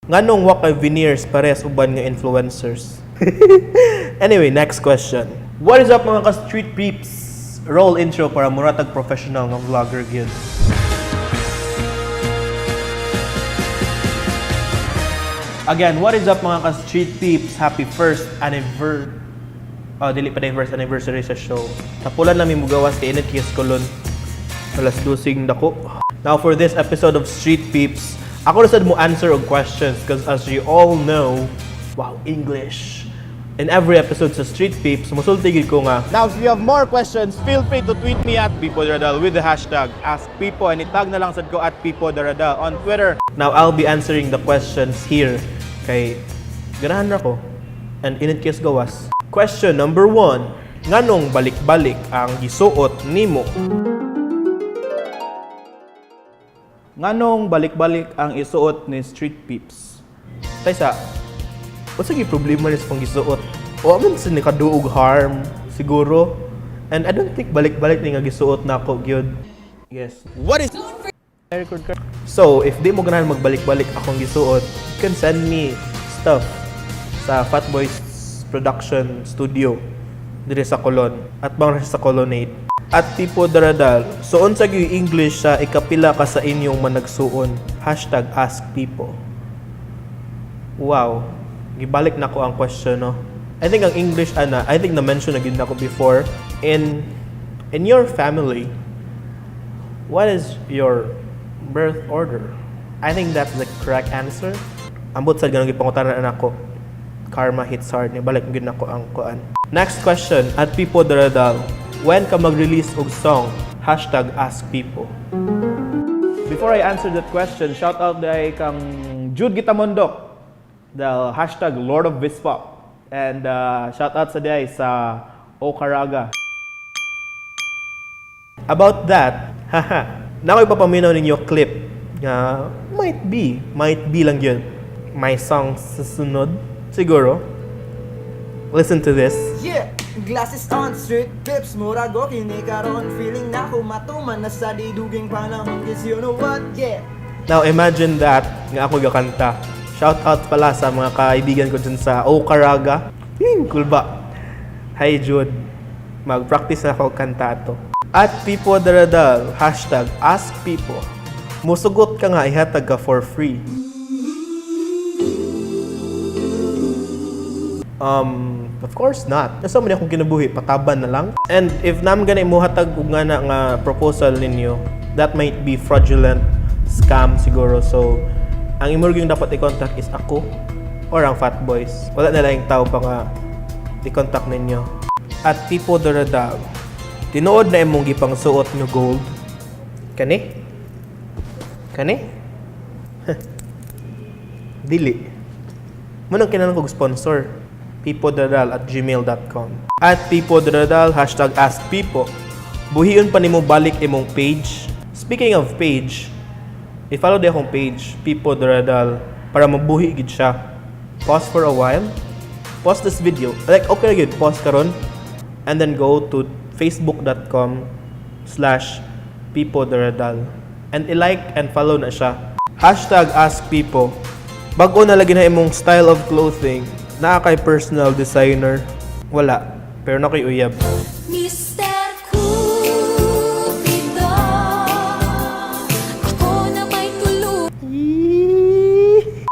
Nganong wa kay veneers pares uban nga influencers? Anyway, next question. What is up mga ka-street peeps? Roll intro para muratag professional nga vlogger gyud. Again, what is up mga ka-street peeps? Happy first anniversary. Dili pa na yung first anniversary sa show. Tapulan namin mugawas kay Init Kies Colon. Alas 12 dako. Now for this episode of Street Peeps, ako na sad mo answer og questions because as you all know, wow, English. In every episode sa Street Peeps, musultigid ko nga. Now, if you have more questions, feel free to tweet me at PipoDaradal with the hashtag AskPipo and itag na lang sad ko at PipoDaradal on Twitter. Now, I'll be answering the questions here kay ganahan ra ko and Init Kies gawas. Question number 1. Nganong balik-balik ang gisuot nimo? Nganong balik-balik ang isuot ni Street Peeps? Taysa, what's yung problema niya sa pang gisuot? O aman sa nikaduog harm, siguro. And I don't think balik-balik ni nga gisuot na ako, gyud. Yes. What is... So, if di mo ganahan magbalik-balik akong gisuot, you can send me stuff sa Fatboys Production Studio dire sa Colon. At bang sa Colonnade. At PipoDaradal, suon sa gyud English sa ikapila ka sa inyong managsuon. Hashtag AskPipo. Wow. Gibalik na ko ang question, no? I think ang English, I think na-mention na gid na ko before. In your family, what is your birth order? I think that's the correct answer. Ambot sa ganun gipangutanan na ako. Karma hits hard. Nibalik gid na ko ang kuan. Next question, at PipoDaradal. When ka mag-release og song? Hashtag AskPipo. Before I answer that question, shout out day kang Jude Gitamondok, the hashtag Lord of Vispop. And shout out sa day sa Okaraga. About that, haha, na ko ipapaminaw ninyo clip na might be lang yun. My song sa sunod, siguro. Listen to this. Yeah! Glasses on, street pips, murago, kinikaroon. Feeling na kumatuman na sa diduging panahon. Cause you know what, yeah. Now imagine that, nga ako gakanta. Shout out pala sa mga kaibigan ko dyan sa Okaraga. Cool ba? Hi Jude, mag-practice na ako kanta to. At PipoDaradal, hashtag AskPipo. Musugot ka nga, ihatag ka for free. Of course not. Nasa man akong kinabuhi, pataban na lang. And if naman ganay mo hatag ug nga na nga proposal ninyo, that might be fraudulent scam siguro. So, ang imong yung dapat i-contact is ako or ang Fatboys. Wala na lang tao pa nga i-contact ninyo. At PipoDaradal, tinuod na imong gipang suot nga gold. Kani? Dili. Manong kinahanglan kog sponsor. PipoDaradal@gmail.com. At PipoDaradal, hashtag AskPipo. Buhiyon pa nimo balik imong page. Speaking of page, i-follow di akong page, PipoDaradal, para mabuhi gid siya. Pause for a while. Pause this video. Like, okay gid, pause karon. And then go to facebook.com/PipoDaradal. And i-like and follow na siya. Hashtag AskPipo. Bago na lagi na imong style of clothing, naa kay personal designer? Wala. Pero na kay uyab. Mr. Cupido, ako na may tulog.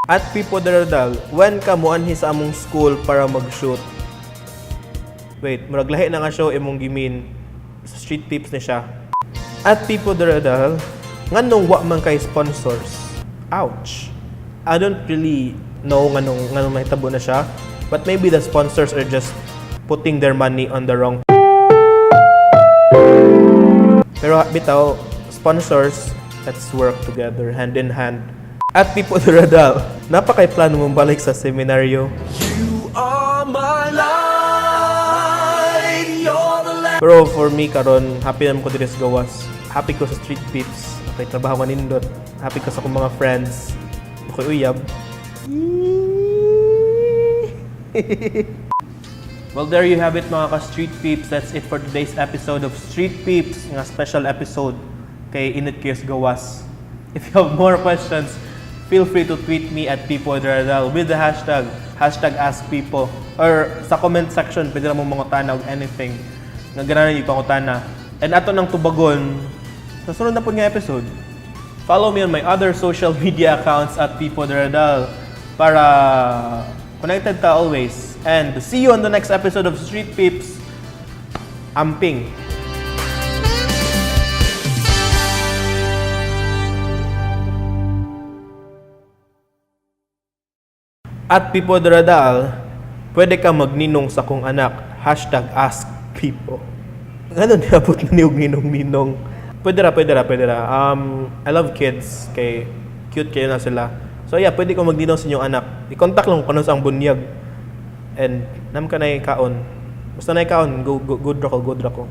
At PipoDaradal, when ka muanhi sa among school para mag-shoot? Wait, murag lahi na nga show imong gimin. Sa Street Peeps na siya. At PipoDaradal, nganong wa man kay sponsors? Ouch. I don't really know nganong mahitabo na siya. But maybe the sponsors are just putting their money on the wrong. Pero bitaw, sponsors, let's work together, hand in hand. At PipoDaradal, napakay plano mong balik sa seminaryo. You are my light, you're the light. Pero for me karon, happy naman ko dito sa gawas. Happy ko sa Street Peeps. Okay, trabaho manindot. Happy ko sa akong mga friends. Okay, uyab. Well, there you have it mga ka-Street Peeps. That's it for today's episode of Street Peeps, nga special episode kay Init Kies Gawas. If you have more questions, feel free to tweet me at @PPodradal with the hashtag #AskPipo. Or sa comment section, pwede na mong mga tanong anything nga ganahan yung pangutana. And ato ng tubagon, sa sunod na po nga episode, follow me on my other social media accounts at @PPodradal para connected ta always. And see you on the next episode of Street Peeps. Amping. At @PPodradal, pwede ka magninong sa kong anak. #AskPipo. Ano niabot na niyog ninong-ninong? Pwede ra. I love kids. Kay cute kayo na sila. So yeah, pwede ko magninong sa inyong anak. I-contact lang kung ano sa ang bunyag. And nam ka na kaon. Basta na kaon, good ra ko.